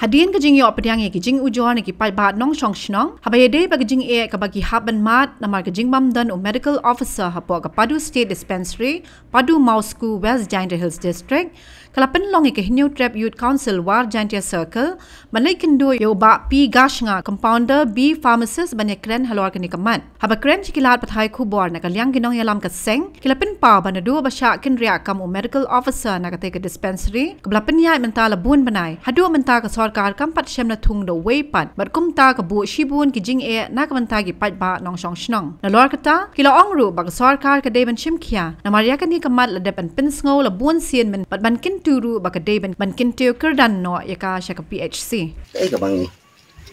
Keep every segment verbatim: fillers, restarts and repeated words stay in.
Hadien ka jingïoh pdiang ïa ki jingujor na ki paidbah nongshong shnong, haba ïadei bad ka jingeh kaba ki hap ban mad namar ka jingbym don u medical officer hapoh ka Padu State Dispensary, Padu Mawsku, West Jaintia Hills District, ka la pynlong ïa ka Hynñiewtrep Youth Council War Jaintia Circle ban leit kynduh ïa u Bah P Gashnga, Compounder B Pharmacist, ban ïakren halor kane ka mat. Haba kren sha ki lad pathai khubor na ka liang ki nongïalam ka seng, ki la pynpaw ba naduh ba shah kynriah kam u medical officer na katei ka dispensary kaba la pynïaid mynta la bun bnai, haduh mynta ka sorkar kam pat shem na thung da uwei pat, bad kumta ka buh shibun ki jingeh na ka bynta ki paidbah nongshong shnong. Nalor kata, ki la ong ruh ba ka sorkar ka dei ban shim khia namar ïa kane ka mat la dep ban pynsngew la bun sien, bad ban kyntu ruh ba ka dei ban, ban kyntiew kyrdan noh ïa ka sha ka P H C. Kaei kaba ngi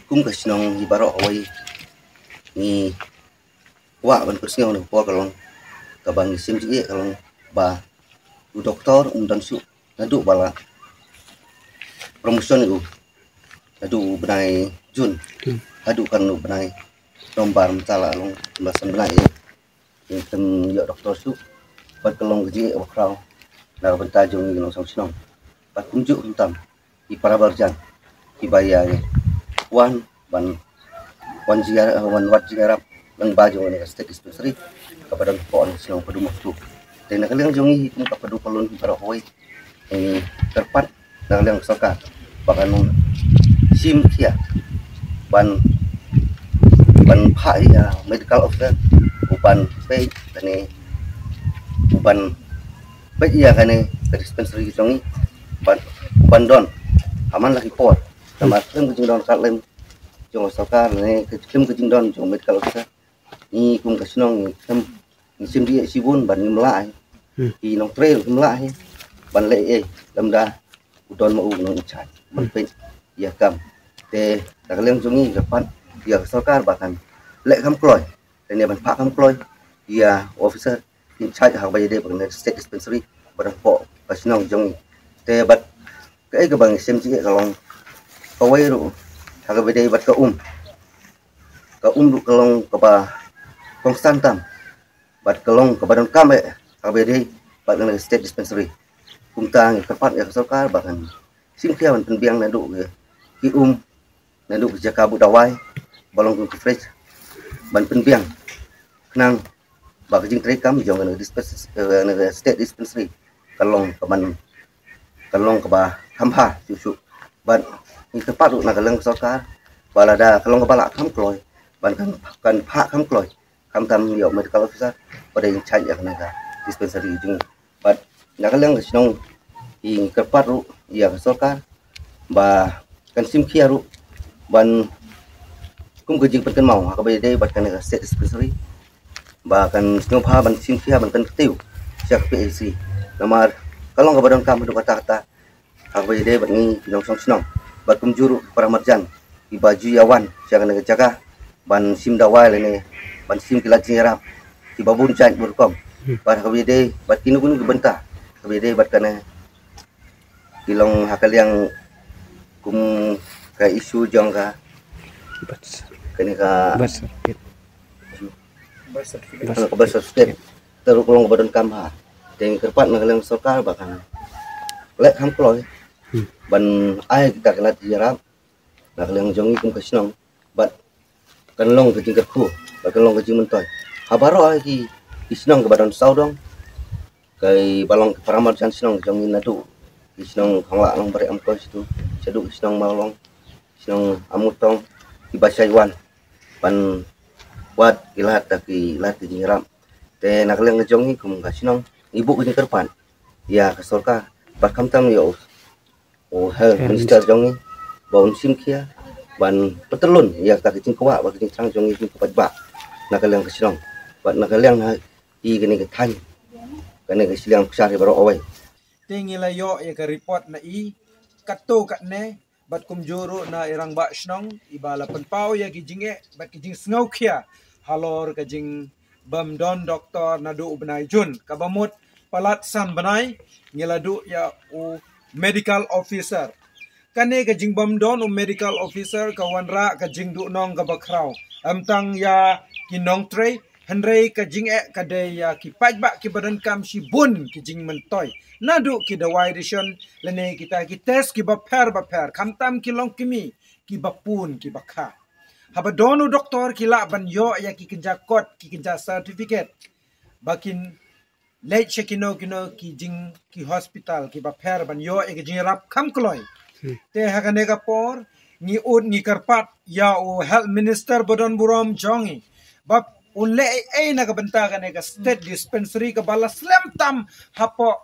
kum ka shnong hi baroh kawei ngi kwah ban pynsngew na ka por ka long, kaba ngi shim jingeh ka long ba u doktor um don shuh naduh ba la promotion ïa u, naduh u bnai June haduh kan u bnai November mynta la long ba san bnai ïa ngi khlem ïoh doktor shuh. Bad ka long ka jingeh kaba khraw na ka bynta jong ngi nongshong shnong. Bad kumjuh kumtam ki para marjan kiba ïa wan ban wan jingïa, wan wad jingïarap lyngba jong kane ka state dispensary kaba don hapoh ka shnong Padu Mawsku. Te na ka liang jong ngi kum ka Padu Pyllun baroh kawei, eh, kyrpad na ka liang sorkar ba kan shim khia ban, ban phah ïa medical officer u ban peit kane, u ban peit ïa kane ka dispensary jong ngi ban, ban don ha man la ki por. Namar khlem ka jingdon ka lem jong ka sorkar ne khlem ka jingdon jong medical officer, ngi kum ka shnong ngi khlem, ngi shim jingeh shibun ban ngim lah hi. Hmm. Ki nongtrei ngim lah hi ban leh ei lymda u don ma u nong in charge ban peit ïa ka kam. Te na ka liang jong ngi kyrpad ïa ka sorkar ba kan leh kham kloi, te ne ban phah kham kloi ïa u officer in charge ha kaba ïadei bad kane ka state dispensary ba don hapoh ka shnong jong ngi. Te bad kaei kaba ngi shim jingeh ka long kawei ruh ha kaba ïadei bad ka um, ka um ruh ka long kaba kongsan tam bad ka long kaba donkam eh ha kaba ïadei bad kane ka state dispensary. Kumta ngi kyrpad ïa ka sorkar ba kan shim khia ban pynbiang naduh ki, ki um, naduh ki jaka buh dawai ba long kum ki fridge ban pynbiang, khnang ba ka jingtrei kam jong kane ka dispens-, eh, kane ka state dispensary ka long kaban, ka long kaba kham bha shuh shuh. Bad ngi kyrpad ruh na ka liang ka sorkar ba lada ka long kaba lah kham kloi ban kan, kan phah kham kloi, khamtam ïa u medical officer ba dei in charge ïa kane ka dispensary jong ngi. Bad na ka liang ka shnong ngi kyrpad ruh ïa ka sorkar ba kan shim khia ruh ban kum ka jingpynkynmaw ha kaba ïadei bad kane ka state dispensary ba kan sngewbha ban shim khia ban kyntiew sha ka P H C. Namar ka long kaba donkam haduh katta katta ha kaba ïadei bad ngi ki nongshong shnong bad kumjuh ruh ki para marjan kiba ju ïa wan sha kane ka jaka ban shim dawai lane ban shim ki lad jingïarap kiba bun jait bun rukom. Bad ha kaba ïadei bad kino kino ki bynta ha kaba ïadei bad kane ki long ha ka liang kum ka issue jong ka, kane ka birth certificate. Birth certificate. Ka birth certificate. Te ruh ka long kaba donkam ha. Te ngi kyrpad na ka liang sorkar ba kan leh kham kloi ban ai kita ki lad jingïarap na ka liang jong ngi kum ka shnong. Bad kan long ka jingkyrkhu bad kan long ka jingmyntoi ha baroh ki, ki shnong kiba don sawdong, kiba long ki para marjan shnong jong ngi naduh ki shnong Khonglah Nongbariah Amkoi, shaduh, shaduh ki shnong Mawlong, shnong Amutong, kiba shait wan ban wad ki lad da ki lad ki jingïarap. Te na ka liang ka jong ngi kum ka shnong ngi buh ka jingkyrpad ïa ka sorkar bad khamtam ïa u, u health minister jong ngi ba un shim khia ban pyntylun ïa kata ka jingkwah bad ka jingthrang jong ngi ki paidbah na ka liang ka shnong bad na ka liang ha i kane ka thaiñ, kane ka shiliang bishar hi baroh kawei. Te ngi la ïoh ïa ka report na i katto katne bad kumjuh ruh na i rangbah shnong iba la pynpaw ïa ki jingeh bad ki jingsngewkhia halor ka jingbym don doktor naduh u bnai Jun, kaba mut palat san bnai ngi la duh ïa u medical officer. Kane ka jingbym don u medical officer ka wanrah ka jingduhnong kaba khraw, ym tang ïa ki nongtrei Hynrei ka jingeh ka dei ïa ki paidbah kiba donkam shibun ki jingmyntoi. Naduh ki dawai ration lane kita ki test kiba pher ba pher, khamtam ki longkmie, kiba pun kiba kha. Haba don u doktor ki lah ban ïoh ïa ki kynja kot, ki kynja certificate ba kin leit sha kino kino ki jing ki hospital kiba pher ban ïoh ïa ki jingïarap kham kloi. Te ha kane ka por ngi ud ngi kyrpad ïa u health minister ba don burom jong ngi ba un leh ei ei na ka bynta kane ka state dispensary kaba la slem tam hapoh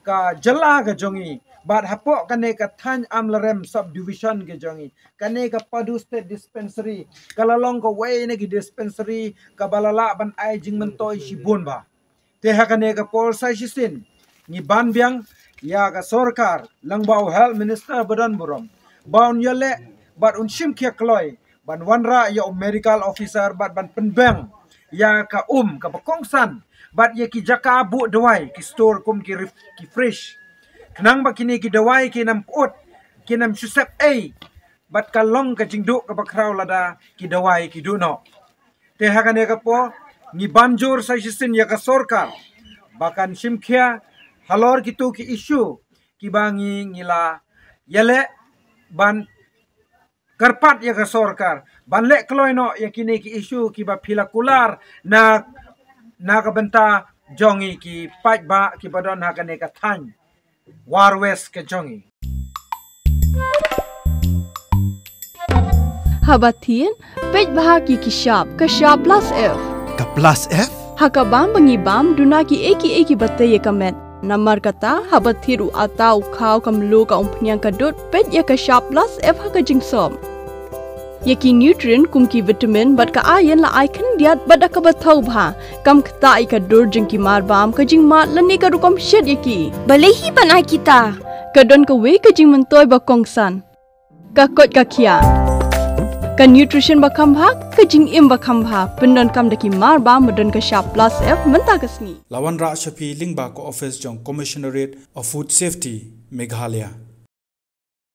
ka jylla ka jong ngi bad hapoh kane ka thaiñ Amlarem subdivision ka jong ngi. Kane ka Padu State Dispensary ka la long kawei na ki dispensary kaba la lah ban ai jingmyntoi shibun bha. Te ha kane ka por sa shisien ngi ban biang ïa ka sorkar lyngba u health minister ba don burom ba un ïaleh bad un shim khia kloi ban wanrah ïa u medical officer bad ban pynbiang ïa ka um kaba kongsan bad ïa ki jaka buh dawai, ki store kum ki ref-, ki fridge. Khnang ba kine ki dawai kin ym pyut, kin ym shu sep ei bad ka long ka jingduh kaba khraw lada ki dawai ki duh noh. Te ha kane ka por ngi ban jur sa shisien ïa ka sorkar ba kan shim khia halor kito ki issue kiba ngi ngi la ïaleh ban kyrpad ïa ka sorkar ban leh kloi noh ïa kine ki issue kiba phi la kular na na ka bynta jong ngi ki paidbah kiba don ha kane ka thaiñ War West ka jong ngi. Haba thied, peit bha ki ki shap, ka shap plus F. Ka plus F? Ha ka bam ba ngi bam, duna ki ei ki ei kiba tei ïa ka met. Namar kata, haba thied u atta, u khaw, ka mluh, ka umphniang, ka dud, peit ïa ka shap plus F ha ka jingsop. Ïa ki nutrient kum ki vitamin bad ka iron la ai khyndiat bad da kaba thaw bha. Kam ktah ïa ka dur jong ki mar bam, ka jingmad lane ka rukom shet ïa ki. Balei hi ban ai kita? Ka don kawei ka jingmyntoi ba kongsan. Ka koit ka khiah. Ka nutrition ba kham bha, ka jingim ba kham bha. Pyndonkam da ki mar bam ba don ka shap plus F mynta ka sngi. La wanrah sha phi lyngba ka office jong Commissionerate of Food Safety, Meghalaya.